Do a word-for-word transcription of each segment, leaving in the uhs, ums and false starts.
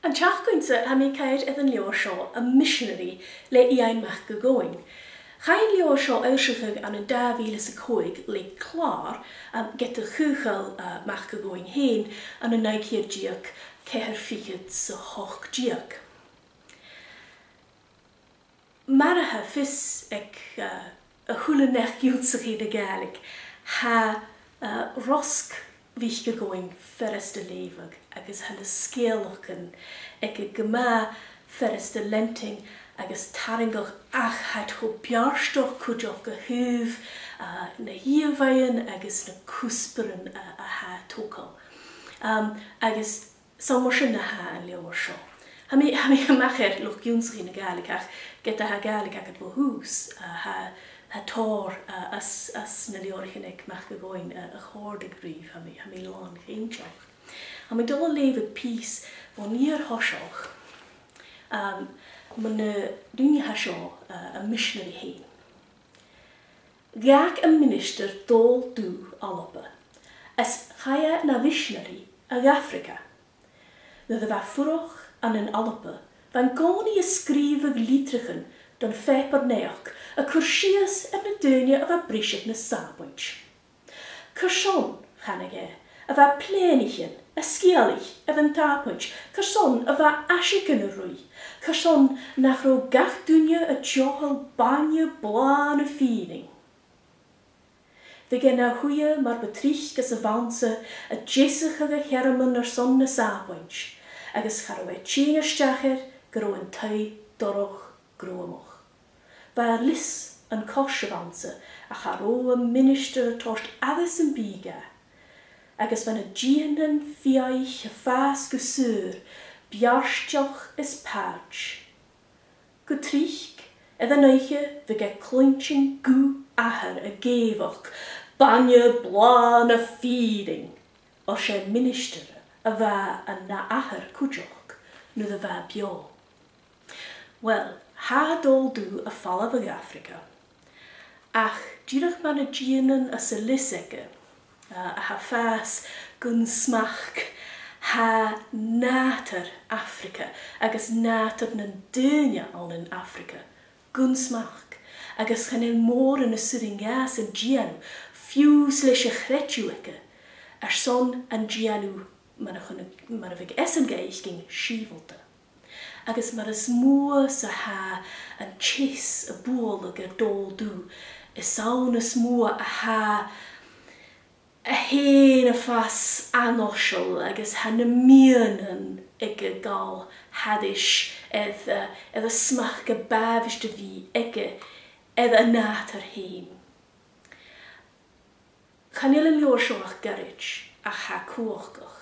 An t-seachdain-sa, tha mi a' coimhead air an leabhar seo, Am Miseanaraidh, le Iain Mac a' Ghobhainn. Chaidh an leabhar seo fhoillseachadh ann an dà mhìle 's a còig le Clàr, um, ged a chaochail, uh, Mac a' Ghobhainn fhèin ann an naoi ceud deug ceithir fichead 's a h-ochd deug. Mar a tha fios aig, uh, a h-uile neach-ionnsachaidh na Gàidhlig, tha, uh, rosg Mhic a' Ghobhainn furasta leughadh agus tha na sgeulachdan aige gu math furasta leantainn agus tarraingeach, ach tha iad cho beartach cuideachd a thaobh, uh, na h-ìomhaighean agus na cuspairean, uh, a tha e a' togail. Um, agus 'S ann mar sin a tha an leabhar seo. Tha mi, tha mi a-mach air luchd-ionnsachaidh na Gàidhlig, ach ged a tha Gàidhlig agad bho thùs, uh, tha, tha tòrr, uh, às, às na leabhraichean aig Mac a' Ghobhainn, uh, a chòrdadh ribh, tha mi, tha mi làn-chinnteach. Tha mi a' dol a leughadh pìos bhon fhìor thoiseach, um, mun, uh, duine a tha seo, uh, am miseanaraidh fhèin. Dh'fhàg am ministear Dòmhnall Dubh Alba, is chaidh e na mhiseanaraidh a dh'Afraga. Nuair a bha e a' fuireach ann an Alba, bha e an-còmhnaidh a' sgrìobhadh litrichean don phàipear-naidheachd a' cur sìos air na daoine a bha a' briseadh na Sàbaid. Carson, chanadh e, a bha plèanaichean a' sgiathalaich air an t-Sàbaid? Carson a bha aiseagan a' ruith? Carson nach robh gach duine a' deoghal bainne blàth na fìrinn? Bhiodh e na shuidhe mar bu trice anns a' mhansa a' deasachadh a shearmon airson na Sàbaid, agus cha robh e a' tighinn a-steach air gun robh an taigh dorch gruamach. Bha lios an cois a' mhansa, ach cha robh am ministear a' toirt aire sam bith dha, agus bha na dìtheanan fiadhaich a' fàs gu saor, beartach is pailt. Gu tric, air an oidhche, bhiodh e a' cluinntinn guth athar ag èigheach, "Bainne blàth na fìrinn!" Oir 's e ministear a bha an ath athair cuideachd nuair a bha e beò. Uill, tha Dòmhnall Dubh a' falbh a dh'Afraga. Ach dìreach mar na dìtheanan anns an lios aige, uh, a tha a' fàs gun smachd, tha nàdar Afraga agus nàdar nan daoine ann an Afraga gun smachd, agus chan eil mòran as urrainn dha sin dèanamh, fiù 's leis a' chreideamh aige, airson an dèanamh mar a chun-, mar a bhiodh esan ga fhaicinn, sìobhalta. Agus mar as motha 's a tha an teas a' bualadh air Dòmhnall Dubh, is ann as motha a tha e fhèin a' fàs an-fhoiseil agus tha na miannan aige a' gabhail thairis air, uh, air an smachd a b' àbhaist a bhith aige air a nàdar fhèin. Chan eil an leabhar seo ach goirid, ach tha e cumhachdach.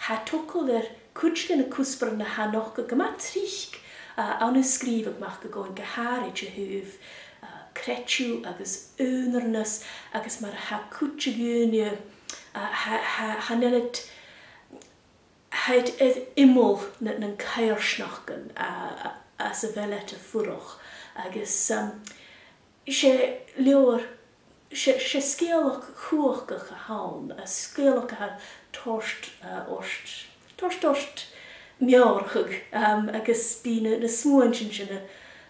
Tha e a' togail air cuid de na cuspairean a tha a' nochdadh gu math tric, uh, ann an sgrìobhadh Mac a' Ghobhainn, gu h-àraid a thaobh, uh, creideamh agus aonaranas, agus mar a tha cuid de dhaoine, uh, tha, tha, chan eil iad, tha iad air iomall na, nan coimhearsnachdan, uh, anns a bheil iad a' fuireach. Agus, um, 's e leabhar, 's e, 's e sgeulachd chumhachdach a th' ann, a sgeulachd a tha a' toirt, uh, ort, toirt ort meòrachadh, um, agus bidh na, na smuaintean sin a,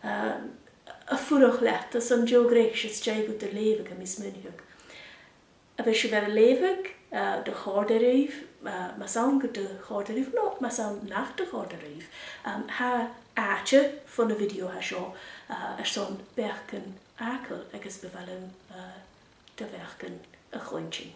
um, a' fuireach leat, airson deagh ghreis às dèidh dhut a leughadh, tha mi a' smaoineachadh. A bheil sibh air a leughadh, uh, an do chòrd e ribh, uh, mas ann gun do chòrd e ribh, no mas ann nach do chòrd e ribh, um, tha àite fon a' video a tha seo, uh, airson beachdan fhàgail agus bu mhath leam, uh, do bheachdan a chluinntinn.